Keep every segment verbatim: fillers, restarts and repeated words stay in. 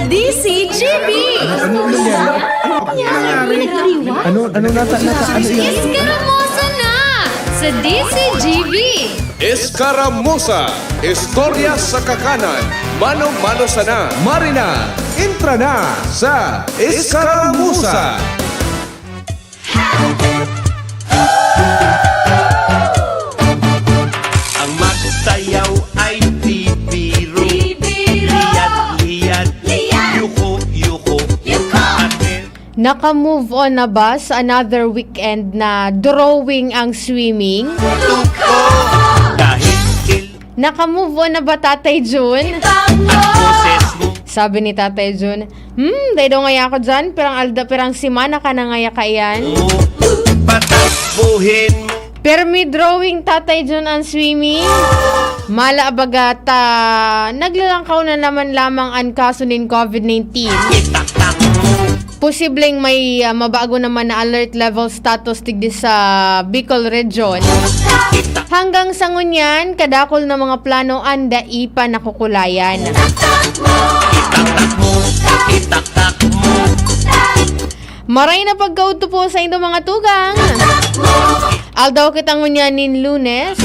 D C G B! Ano, ano nangyari? Ano nangyari? Ano, ano nata-, nata-, ano yan? Iskaramosa na sa D C G B! Iskaramosa, istorya sa kakanan, mano-mano sana. Marina, entra na sa Iskaramosa. Ang magsayaw ay bibiro. Bibiro. Liyad, liyad. Liyad. Yuko, yuko. Yuko. Akin. Naka-move on na ba sa another weekend na drawing ang swimming? Tuko. Dahil il- Naka-move on na ba, Tatay Jun? Boses mo. Sabi ni Tatay Jun, "Hmm, dai daw ngaya ako dyan. Pirang alda, pirang semana ka na ngaya kaiyan." Patakbuhin mo. Pero may drawing, Tatay Jun, ang swimming. Mala baga ta, naglalangkaw na naman lamang ang kaso nin covid nineteen. Itaktak mo. Posibleng may, ah, mabago naman na alert level status digdi sa Bicol Region. Hanggang sa ngunyan, kadakul na mga plano an dai pa nakukulayan. Itaktak mo, itaktak mo. Maray na pagkaudto po sa indo mga tugang. Aldaw kita ngunyan nin Lunes.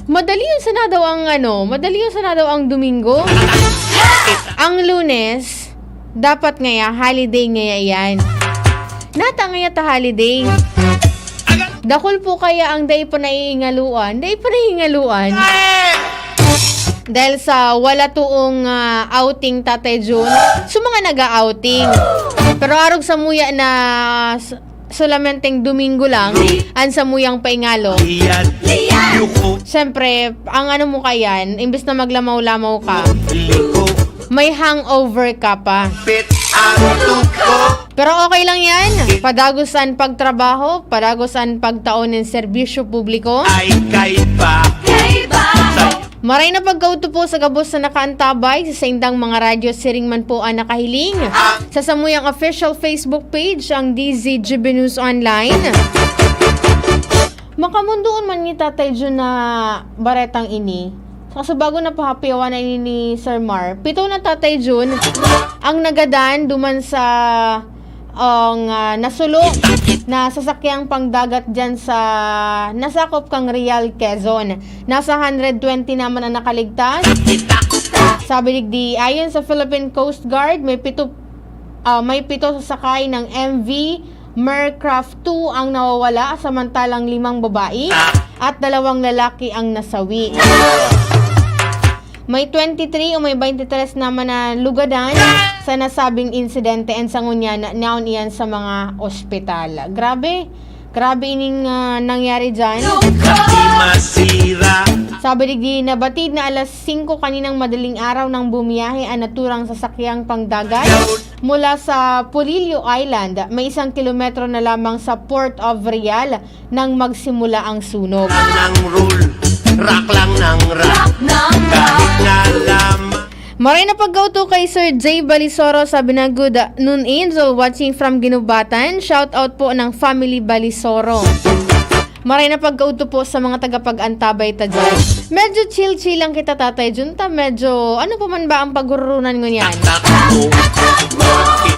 Madali yun sana daw ang ano, madali yun sana daw ang Domingo. Ang Lunes, dapat ngaya, holiday ngaya yan. Nata ngaya ta holiday. Dakul po kaya ang dai pa naiingaluan, dai pa naiingaluan. Dahil sa wala toong, ah, outing, Tatay Jun. So, mga nag-a-outing. Pero arog samuya na s-, solamenteng Domingo lang, an samuyang paingalo. Liyad, yuko. Siyempre, ang ano mo kayan, imbes na maglamaw-lamaw ka, Yuko. May hangover ka pa. Pit ang tuko. Pero okay lang yan. Padagos an pagtrabaho, padagos an pagtao nin serbisyo publiko. Ay, kaiba. Kaiba. Sa- Maray na pagkaudto po sa gabos na nakaantabay sa saindang mga radyo, siring man po an nakahiling sa samuyang official Facebook page, ang D Z G B News Online. Makamundoon man ni Tatay Jun na baretang ini. Sa kasubago na pahapiawan na ini ni Sir Mar. Pito na, Tatay Jun, ang nagadan duman sa, ang, ah, nasulo na sasakyang pangdagat dyan sa nasakop kang Real, Quezon. Nasa hundred twenty naman ang nakaligtas. Sabi digdi, ayon sa Philippine Coast Guard, may pito, ah, may pito sasakay ng M V Mercraft two ang nawawala, samantalang limang babae at dalawang lalaki ang nasawi. May twenty-three o may twenty-three naman na lugadan sa nasabing insidente, and sa ngunyan, naon iyan sa mga ospital. Grabe, grabe ining, ah, nangyari dyan. Di masira. Sabi digdi, nabatid na alas singko kaninang madaling araw nang bumiyahe ang naturang sasakyang pangdagat mula sa Polillo Island, may isang kilometro na lamang sa Port of Real nang magsimula ang sunog. Ng rule, rock lang ng rock. Kahit nga lamang. Maray na pagkauto kay Sir Jay Balisoro, sabi na, "Good noon, Angel, watching from Guinobatan." Shout out po ng family Balisoro. Maray na pagkauto po sa mga tagapag-antabay ta dyan. Medyo chill-chill lang kita, Tatay Jun, ta medyo, ano pa man ba ang paghurunan ngunyan?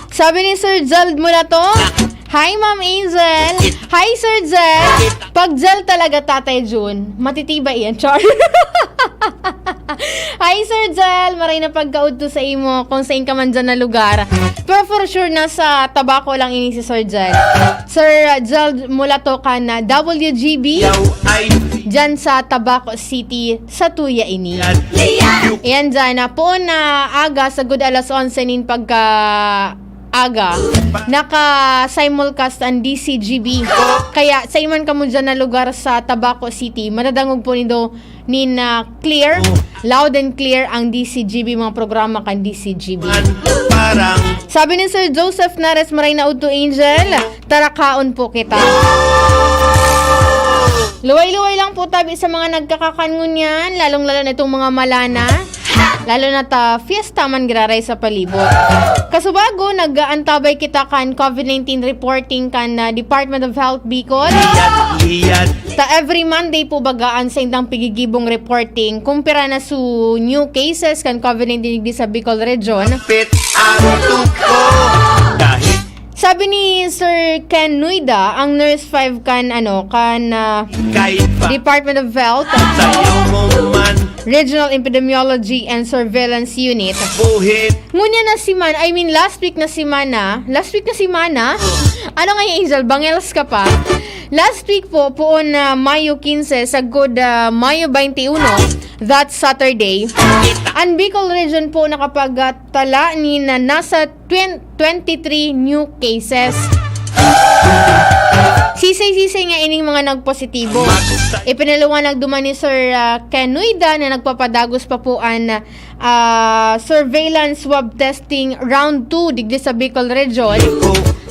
Sabi ni Sir Jald Mulato, "Hi, Ma'am Angel." Hi, Sir Jald. Pag Jald talaga, Tatay Jun, matitibay yan. Char. Hi, Sir Jald. Maray na pagkaudto sa imo, kung saan ka man dyan na lugar. Pero for sure, nasa Tabaco lang ini si Sir Jald. Sir Jald Mulato kan W G B. Yaw ay. Dyan sa Tabaco City, sa tuya ini. Yan. Ayan dyan, na poon na aga, sa good alas onse nin pagka aga, naka-simulcast ang D C G B. Kaya sa iman kamo dyan na lugar sa Tabaco City, madadangog po nindo nin, ah, clear, loud and clear ang D C G B, mga programa kan D C G B. Parang. Sabi ni Sir Joseph Nares, "Maray na udto, Angel. Tara, kaon po kita." Luway-luway lang po tabi sa mga nagkakakan ngunyan, lalong-lalo na itong mga malana. Lalo na ta fiesta man giraray sa palibot. Kasubago, nag-aantabay kita kan covid nineteen reporting kan, ah, Department of Health Bicol. Liyad, liyad. Ta every Monday po baga an saindang pigigibong reporting kung pira na su new cases kan COVID nineteen digdi sa Bicol Region. Pit ang tuko. Dahil Sabi ni Sir Ken Nuida, ang nurse five kan ano, kan ah, kahit pa Department of Health, sa'yo mo man. Regional Epidemiology and Surveillance Unit. Buhit Ngunyan na semana, I mean last week na semana, last week na semana? Ano nga yung Angel? Bangels ka pa? Last week po, poon na Mayo quince, sagkod ah, Mayo twenty-one, that Saturday, ang Bicol Region po nakapagtala ni na nasa twen- twenty-three new cases. Sisay-sisay nga ining mga nagpositibo. Ipinaliwanag duman ni Sir ah, Ken Nuida na nagpapadagos pa po an ah, surveillance swab testing round two digdi sa Bicol Region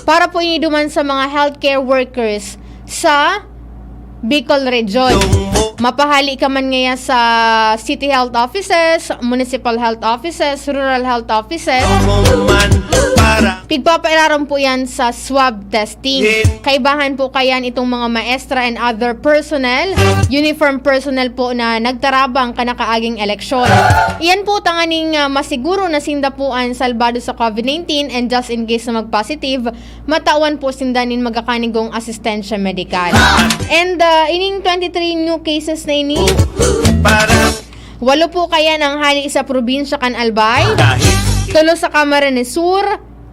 para po ini duman sa mga healthcare workers sa Bicol Region. Mapahali ka man ngaya sa city health offices, municipal health offices, rural health offices, Mo man para pigpapairarom po yan sa swab testing. Kaibahan po kayan itong mga maestra and other personnel, uniform personnel po na nagtarabang kanakaaging eleksyon. Iyan po tanganing ah, masiguro na sinda po an salbado sa COVID nineteen, and just in case na mag-positive, matawan po sinda nin magakanigong asistensya medikal. And ah, ining twenty-three new cases na ini, para walo po kayan ang hali sa probinsya kan Albay, dahil tulo sa Camarines Sur,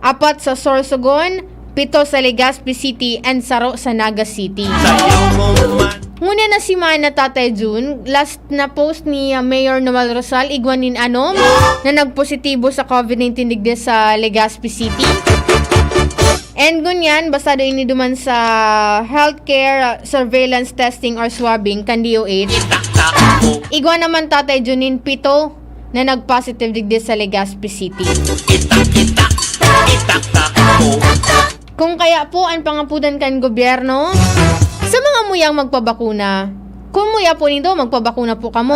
apat sa Sorsogon, pito sa Legazpi City, and saro sa Naga City. Sa'yo mo man. Ngunyan na semana, Tatay Jun, last na post ni ah, Mayor Noel Rosal igwa nin anom na nagpositibo sa COVID nineteen digdi sa Legazpi City. And ngunyan, basado ini duman sa healthcare ah, surveillance testing or swabbing kan D O H. Itaktak mo. Igwa naman, Tatay Jun, nin pito na nag-positive digdi sa Legazpi City. Itak-itak. Itaktak mo. Kung kaya po an pangapudan kan gobyerno sa mga muyang magpabakuna, kung muya po nindo, magpabakuna po kamo.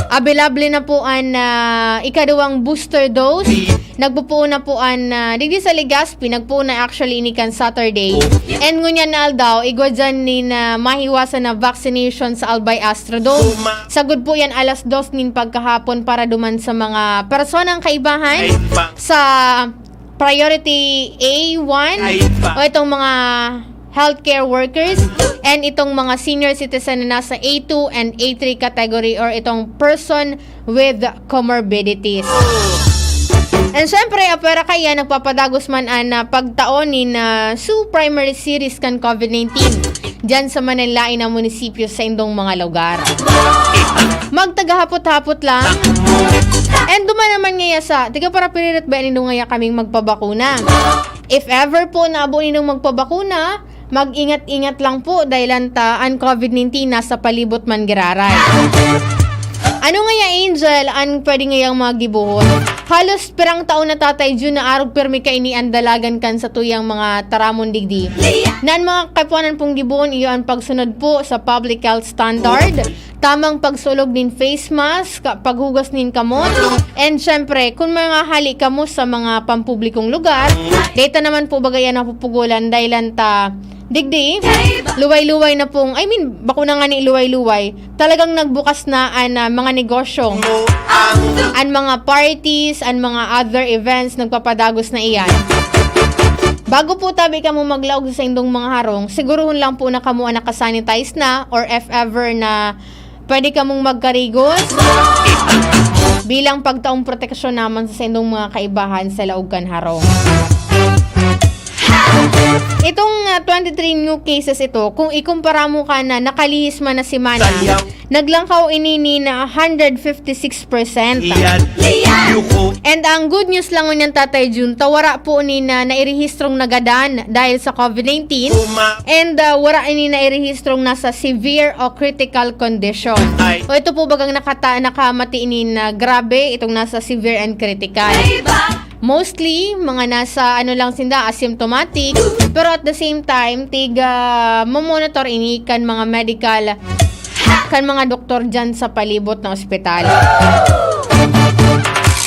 Abilable na po an ah, ikaduwang booster dose. Nagpupuon na po an ah, digdi sa Legazpi, nagpuon na actually ini kan Saturday. And ngunyan na aldaw, igwa dyan ni na mahiwasan na vaccination sa Albay Astrodome. Sagod po yan alas dos nin pagkahapon para duman sa mga personang kaibahan Ay, pa. sa priority A one Ay, pa. o itong mga healthcare workers and itong mga senior citizen na nasa A two and A three category or itong person with comorbidities. And syempre, apwera kaya nagpapadagos man an ah, pagtaon ni na su primary series kan COVID nineteen dyan sa manlain na munisipyo sa indong mga lugar. Magtagahapot-hapot lang. And duman naman ngaya sa, tiga para piririt ba nindo ngaya kaming magpabakuna? If ever po na abo nindong magpabakuna, mag-ingat-ingat lang po dahil ta an COVID nineteen nasa palibot man giraray. Ano ngaya, Angel, an pwede ngayang mga gibohon? Halos pirang taon na, Tatay Jun, na arog pirmi kaini an dalagan kan satuyang mga taramon digdi. Na an mga kaipuhanan pong gibohon, iyo an pagsunod po sa public health standard, tamang pagsulog nin face mask, paghugas nin kamot, and syempre, kung mga hali kamo sa mga pampublikong lugar, data naman po bagay yan napupugulan dahil ta digdi, luway-luway na pong, I mean, bako na nga ni luway-luway, talagang nagbukas na an ah, mga negosyo, an mga parties, an mga other events, nagpapadagos na iyan. Bago po tabi kamo maglaog sa indong mga harong, siguruhon lang po na kamo an nakasanitize na, or if ever na pwede kamong magkarigos bilang pagtaong proteksyon naman sa indong mga kaibahan sa laog kan harong. Itong ah, twenty-three new cases ito, kung ikumpara mo ka na nakalihis man na semana, naglangkaw ini ni na one hundred fifty-six percent. Iyan. Yuko. And ang good news lang ngunyan, Tatay Jun, ta wara po ni na nairehistrong nagadan dahil sa COVID nineteen. Uma. And ah, wara ini nairehistrong nasa severe o critical condition. Ay. O ito po bagang nakata nakamati ini na grabe itong nasa severe and critical. Mostly, mga nasa ano lang sinda, asymptomatic. Pero at the same time, tiga mamonitor ini kan mga medical, kan mga doktor dyan sa palibot na ospital.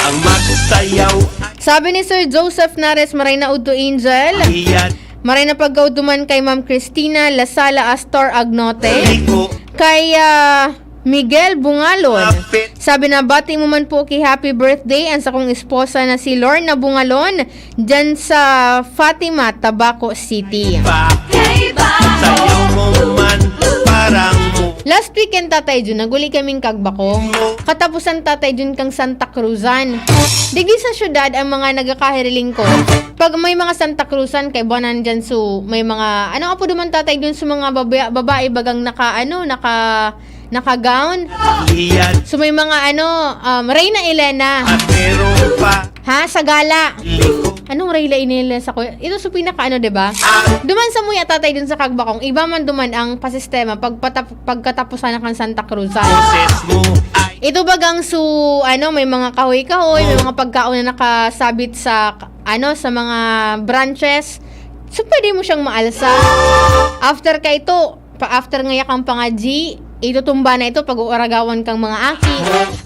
Ang magsayaw Sabi ni Sir Joseph Nares, maray na udto, Angel, iyan. Maray na pagkaudto man kay Ma'am Christina Lasala Astor Agnote. Kay, ah, Miguel Bungalon. Sabi na, "Bati mo man po ki happy birthday an sakong esposa na si Lorna Bungalon, dyan sa Fatima, Tabaco City." Sa'yo mo man parang mo. Last weekend, Tatay Jun, naguli kaming Kagbakong. Katapusan, Tatay Jun, kang Santa Cruzan. Digdi sa syudad ang mga nagkakahiriling ko. Pag may mga Santa Cruzan, kaibanan dyan, so, may mga, ano nga po duman, Tatay Jun, sa mga baba-, babae bagang naka, ano, naka, naka-gown? Iyad. So, may mga, ano, um, Reyna Elena. At meron pa. Ha? Sa gala. Liko. Anong Reyna Elena sa kuya? Ito sa pinaka, ano, di ba? Ah. Duman sa muya, Tatay Jun, sa Kagbakong, iba man duman ang pasistema pagpatap-, pagkatapusan na kan Santa Cruzan. Boses mo ay Ito bagang su-, ano, may mga kahoy-kahoy, may mga pagkaon na nakasabit sa, ano, sa mga branches. So, pwede mo siyang maalsa. After ka ito, pa-, after ngaya kang pangadji, itutumba na ito pag-uuragawan kang mga aki.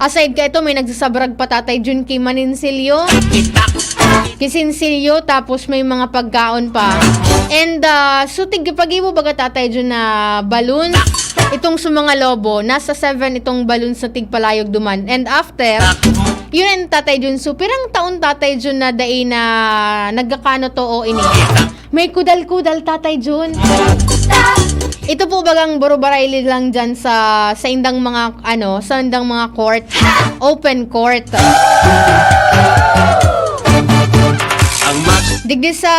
Aside ka ito, may nagsasabrag pa, Tatay Jun, ki maninsilyo. Kisinsilyo, tapos may mga pagkaon pa. And, ah, so, tig-, pag-ibo baga, Tatay Jun, na balloon, itong sa mga lobo, nasa seven itong balloon sa tigpalayog duman. And after, yun ang Tatay Jun. So, pirang taon, Tatay Jun, na dai na nagkakano to o ini? May kudal-kudal, Tatay Jun. Ito po bagang burubarayli lang dyan sa, sa indang mga, ano, sa indang mga court. Open court. Ang mag- Digdi sa,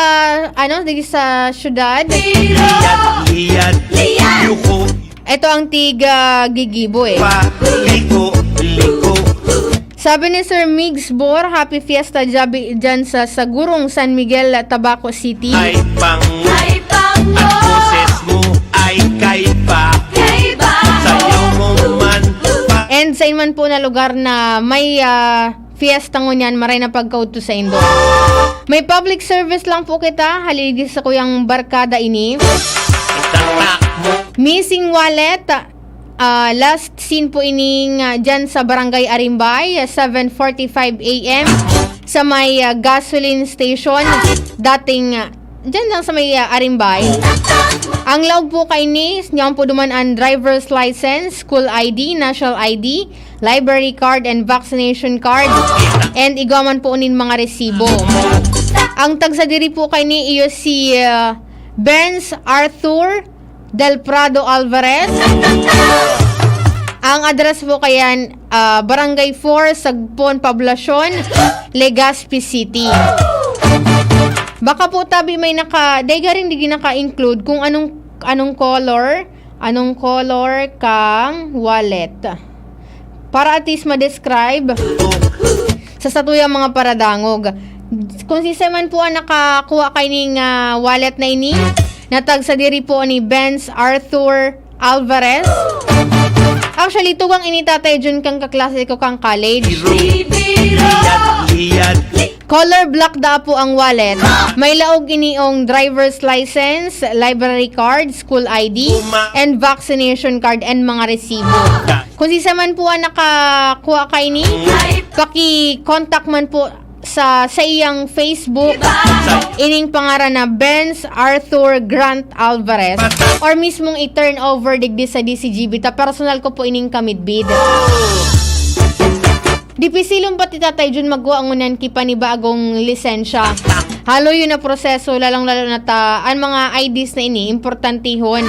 ano, digdi sa syudad. Liyad, liyad, yuko. Ito ang tig, ah, gigibo eh. Pa, liko, liko. Sabi ni Sir Migs Bor, "Happy Fiesta Jabi dyan sa Sagurong, San Miguel, Tabaco City." Ay pang Ay pang At boses mo ay kaiba. Kaiba. Sa'yo mo man pa. And sa iman po na lugar na may, ah, fiesta ngunyan, maray na pagkaudto sa indo. May public service lang po kita, haligi sa kuyang barkada ini. Tatak mo. Missing wallet, ah, last seen po ining, ah, dyan sa Barangay Arimbay, ah, seven forty-five A M, sa may, ah, gasoline station, dating, ah, dyan lang sa may, ah, Arimbay. Ang laog po kaini, nyaon po duman ang driver's license, school I D, national I D, library card, and vaccination card, and igwa man po nin mga resibo. Ang tagsadiri po kaini iyo si, ah, Benz Arthur Del Prado Alvarez. Ang address po kayan, ah, Barangay four, Sagpon Poblacion, Legazpi City. Baka po tabi may naka-, dai garing di naka-include kung anong, anong color, anong color kang wallet. Para at least ma-describe sa satuyang mga paradangog. Kung siisay man po ang nakakuha kaining, ah, wallet na ini, na tagsadiri po ni Benz Arthur Alvarez. Actually, tugang ini, Tatay Jun, kang kaklase ko kang college. Liyad, liyad. Color black daa po ang wallet. May laog iniong driver's license, library card, school I D, and vaccination card and mga resibo. Kung siisay man po ang nakakuha kaini, paki-contact man po sa, sa iyang Facebook, ining pangaran na Benz Arthur Grant Alvarez, or mismong i-turn over digdi sa D C G B ta. Personal ko po ining kamidbid. Dipisilon pati, Tatay Jun, magwa ngunyan ki panibagong lisensya. Haloy na proseso, lalong-lalo na ta, an mga I Ds na ini, importantihon.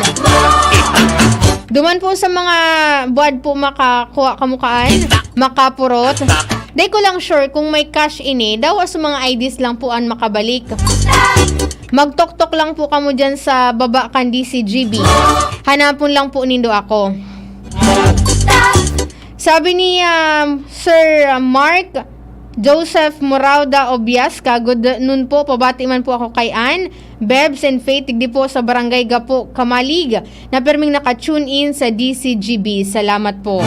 Duman po sa mga buwad po makakuha kamo kaan, makapurot. Dai ko lang sure kung may cash ini, dawa sa mga I Ds lang po an makabalik. Magtoktok lang po kamo dyan sa baba kan D C G B. Hanapon lang po nindo ako. Sabi ni, um, Sir Mark Joseph Morauda Obiasca, "Good noon po, pabati man po ako kay Ann, Bebs, and Faith, digdi po sa Barangay Gapo, Camalig, na perming naka-tune in sa D C G B. Salamat po."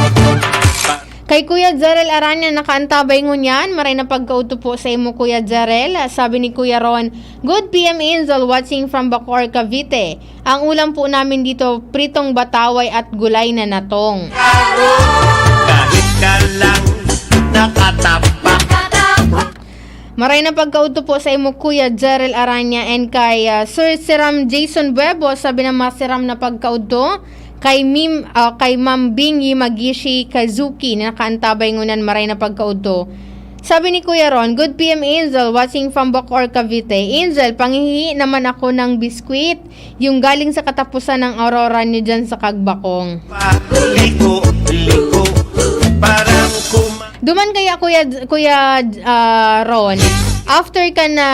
Kay Kuya Jarel Arana, nakaantabay ngunyan, maray na pagkaudto po sa imo, Kuya Jarel. Sabi ni Kuya Ron, "Good P M Angel, watching from Bacoor, Cavite. Ang ulam po namin dito, pritong bataway at gulay na natong." Kahit ka lang nakatapak. Maray na pagkaudto po sa imo, Kuya Jerel Aranya, and kay, ah, Sir Siram Jason Buebo, sabi na, "Masiram na pagkaudto kay Mim-, ah, kay Ma'am Bing Yimagishi Kazuki na nakaantabay ngunan, maray na pagkaudto." Sabi ni Kuya Ron, "Good P M, Angel, watching from Bacoor, Cavite. Angel, pangihi naman ako ng biskwit. Yung galing sa katapusan ng Aurora nyo dyan sa Kagbakong." Liko, liko, parang kuma- Duman kaya, Kuya, Kuya, ah, Ron, after ka na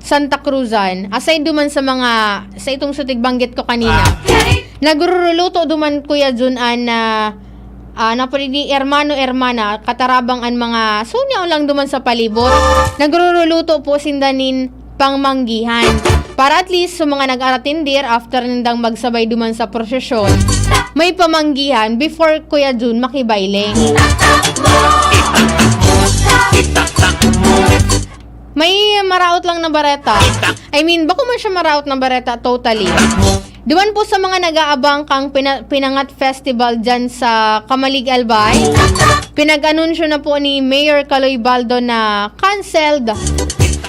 Santa Cruzan, aside duman sa mga, sa itong sutig banggit ko kanina, nagruruluto duman, Kuya Jun, an, ah, ah, napuli ni hermano, hermana, katarabang an mga sunyaw lang duman sa palibot. Nagruruluto po sinda nin pangmanggihan. Para at least sa mga nag-aratindir, after nindang magsabay duman sa prosesyon, may pamanggihan before, Kuya Jun, makibayle. May maraot lang na bareta. I mean, bako man siya maraot na bareta totally. Duman po sa mga nag-aabang kang pina-, Pinangat Festival dyan sa Camalig, Albay, pinag-anunsyo na po ni Mayor Kaloy Baldo na cancelled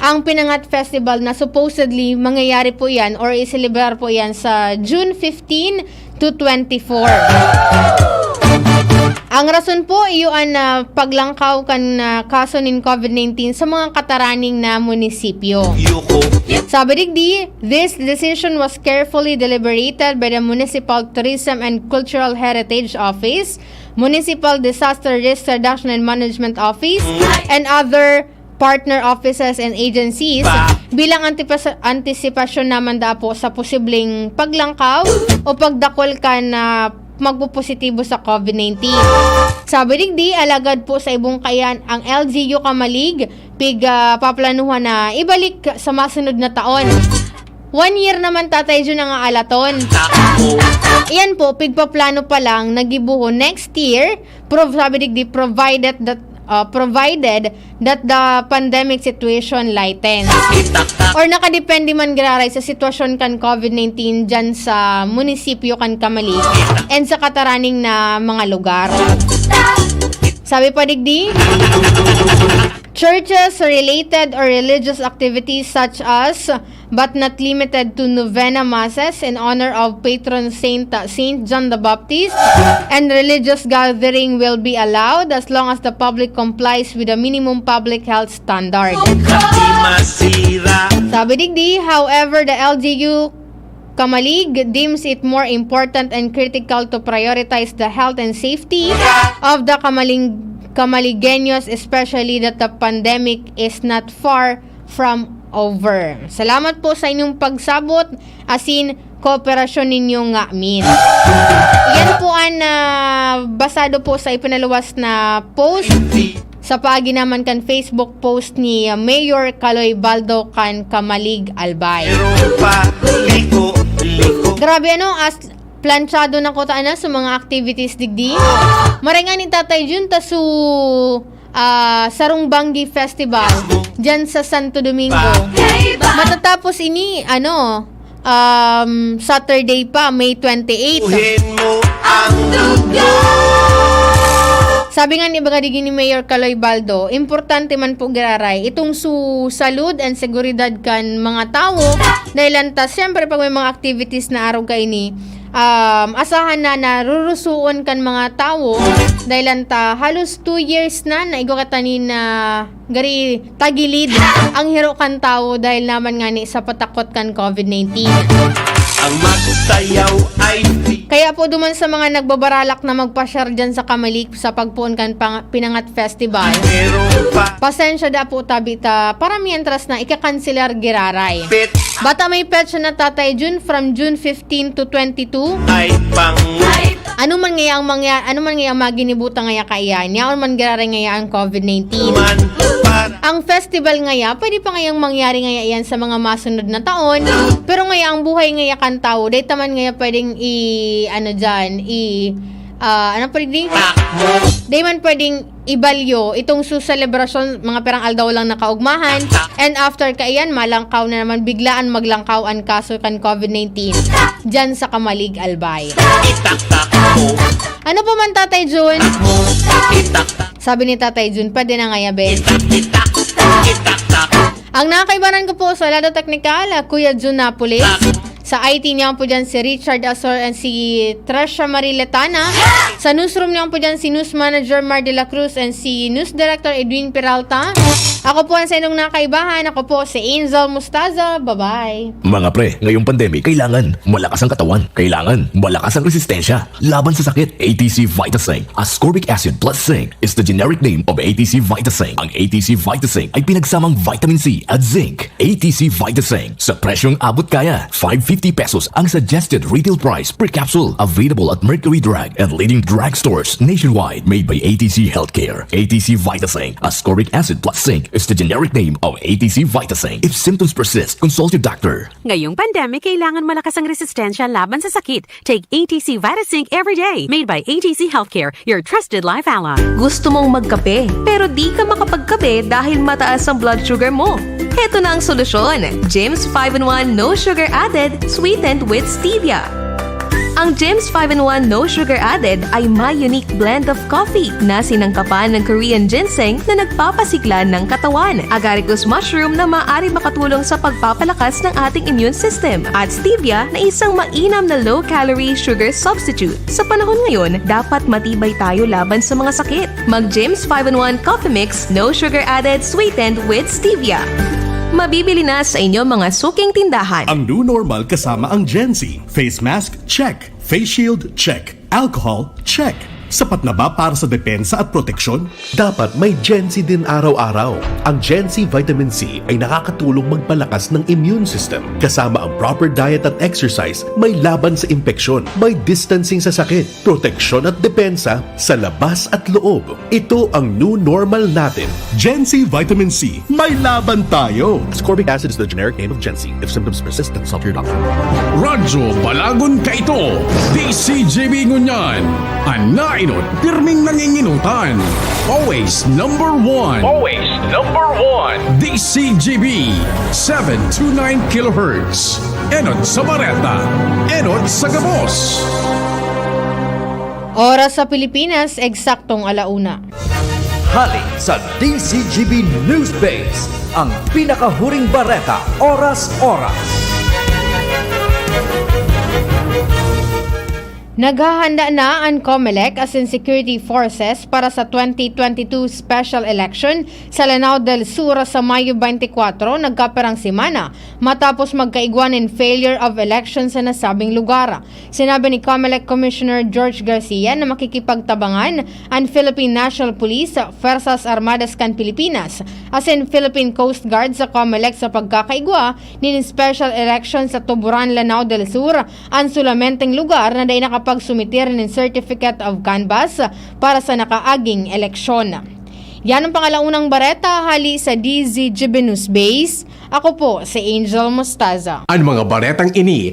ang Pinangat Festival na supposedly mangyayari po yan or iselebrar po yan sa June fifteen to twenty-four. Ang rason po, iyo an, ah, paglangkaw kan, ah, kaso nin COVID nineteen sa mga kataraning na munisipyo. Sabi digdi, this decision was carefully deliberated by the Municipal Tourism and Cultural Heritage Office, Municipal Disaster Risk Reduction and Management Office, and other partner offices and agencies bilang antipas-, antisipasyon naman daa po sa posibleng paglangkaw o pagdakol kan, ah, magpopositibo sa COVID nineteen. Sabi digdi, alagad po sa ibong kayan ang L G U Camalig, pig, ah, paplanuhan na ibalik sa masunod na taon. One year naman, Tatay Jun, ang aalaton. Iyan po, pigpaplano pa lang na gibohon next year, prov-, sabi digdi, provided that, ah, provided that the pandemic situation lightens. Or nakadepende man giraray sa sitwasyon kan COVID nineteen dyan sa munisipyo kan Camalig and sa kataraning na mga lugar. Sabi pa digdi, churches related or religious activities such as, but not limited to, novena masses in honor of patron saint, Saint John the Baptist, and religious gathering will be allowed as long as the public complies with the minimum public health standard. Sabi digdi, however, the L G U Camalig deems it more important and critical to prioritize the health and safety of the Camaling-, Camaligeños, especially that the pandemic is not far from over. Salamat po sa inyong pagsabot asin kooperasyon ninyo ngamin. Yan po an, ah, basado po sa ipinaluwas na post sa paagi naman kan Facebook post ni, ah, Mayor Kaloy Baldo kan Camalig, Albay. Grabe, ano, as planchado na ko ta na sa mga activities digdi. Maray nga ni Tatay Jun ta su, ah, sarong banggi festival dyan sa Santo Domingo. Matatapos ini, ano, um, Saturday pa, May twenty-eight. Uhin mo ang dugo. Sabi nga ni baga digdi ni Mayor Kaloy Baldo, importante man po giraray itong su-, salud and seguridad kan mga tawo. Dahil antas, siyempre, pag may mga activities na arog kaini, um, asahan na na rurusuon kan mga tawo. Dahil anta, halos two years na, na igwa katanin na gari tagilid ang hiro kan tawo dahil naman ngani sa patakot kan COVID nineteen. Ang magsayaw ay di- Kaya po duman sa mga nagbabaralak na magpasyar dyan sa Camalig sa pagpoon kan pang-, Pinangat Festival, meron pa. Pasensya da po tabi ta, para mientras na ikakanselar giraray. Pit. Bata may petsa na, Tatay Jun, from June fifteen to twenty-two. Ay pang- Ano man ngaya ang mangya-, ano man ngaya ang maginibuta ngaya kaiyan? Yaon man giraray ngaya ang COVID nineteen. Man para. Ang festival ngaya, pwede pa ngayang mangyari ngaya iyan sa mga masunod na taon. Pero ngaya ang buhay ngaya kan tawo, dai ta man ngaya pwedeng i-, ano dyan, i-, ah, ano pwede? Dai man pwedeng ibalyo itong su selebrasyon, mga pirang aldaw lang nakaugmahan. And after kaiyan, malangkaw na naman, biglaan maglangkaw an kaso kan COVID nineteen dyan sa Camalig, Albay. Itaktak mo. Ano pa man, Tatay Jun? Itaktak. Sabi ni Tatay Jun, "Pwede na ngaya, be." Itak, itak, itaktak. Ang nakakaibanan ko po sa lado teknikal, ah, Kuya Jun Napoli. Sa I T niyo po dyan si Richard Asor and si Tresha Marie Letana. Sa newsroom niyo po dyan si News Manager Mar de la Cruz and si News Director Edwin Peralta. Ako po ang sa inyong nakaibahan. Ako po si Angel Mustaza. Bye-bye. Mga pre, ngayong pandemic, kailangan malakas ang katawan. Kailangan malakas ang resistensya laban sa sakit. A T C Vitasync, ascorbic acid plus zinc, is the generic name of A T C Vitasync. Ang A T C Vitasync ay pinagsamang vitamin C at zinc. A T C Vitasync, sa presyong abot kaya. Five fifty pesos ang suggested retail price per capsule. Available at Mercury Drug and leading drugstores nationwide. Made by A T C Healthcare. A T C Vitasync, ascorbic acid plus zinc, is the generic name of A T C Vitasync. If symptoms persist, consult your doctor. Ngayong pandemic, kailangan malakas ang resistensya laban sa sakit. Take A T C Vitasync every day. Made by A T C Healthcare, your trusted life ally. Gusto mong magkape, pero di ka makapagkape dahil mataas ang blood sugar mo. Heto na ang solusyon, Gems five-in-one No Sugar Added, sweetened with stevia. Ang Gems five-in-one No Sugar Added ay may unique blend of coffee na sinangkapan ng Korean ginseng na nagpapasigla ng katawan, agaricus mushroom na maaari makatulong sa pagpapalakas ng ating immune system, at stevia na isang mainam na low-calorie sugar substitute. Sa panahon ngayon, dapat matibay tayo laban sa mga sakit. Mag Gems five-in-one Coffee Mix, no sugar added, sweetened with stevia. Mabibili na sa inyong mga suking tindahan. Ang new normal kasama ang Gen Z. Face mask, check. Face shield, check. Alcohol, check. Sapat na ba para sa depensa at proteksyon? Dapat may Gen Z din araw-araw. Ang Gen Z Vitamin C ay nakakatulong magpalakas ng immune system. Kasama ang proper diet at exercise, may laban sa impeksyon, may distancing sa sakit, proteksyon at depensa sa labas at loob. Ito ang new normal natin. Gen Z Vitamin C, may laban tayo! Ascorbic acid is the generic name of Gen Z. If symptoms persist, consult your doctor. Radyo Balagon kaito, D C G B ngunyan. An naenot, pirming nanginginutan. Always number one. Always number one. D C G B, seven two nine kilohertz. Enot sa bareta, enot sa gabos. Oras sa Pilipinas, eksaktong ala una. Hali sa D C G B News Base, ang pinakahuring bareta, oras-oras. Naghahanda na an COMELEC asin security forces para sa twenty twenty-two special election sa Lanao del Sur sa Mayo twenty-four, nagkapirang semana matapos magkaigwa nin failure of election sa nasabing lugar. Sinabi ni COMELEC Commissioner George Garcia na makikipagtabangan an Philippine National Police, Fuerzas Armadas kan Pilipinas, asin Philippine Coast Guard sa COMELEC sa pagkakaigwa nin special election sa Tuburan, Lanao del Sur, an solamenteng lugar na dai nakapagsumite nin Certificate of Canvass para sa nakaaging eleksyon. Yan ang pangalaunang bareta hali sa D Z G B News Base. Ako po si Angel Mostaza. An mga baretang ini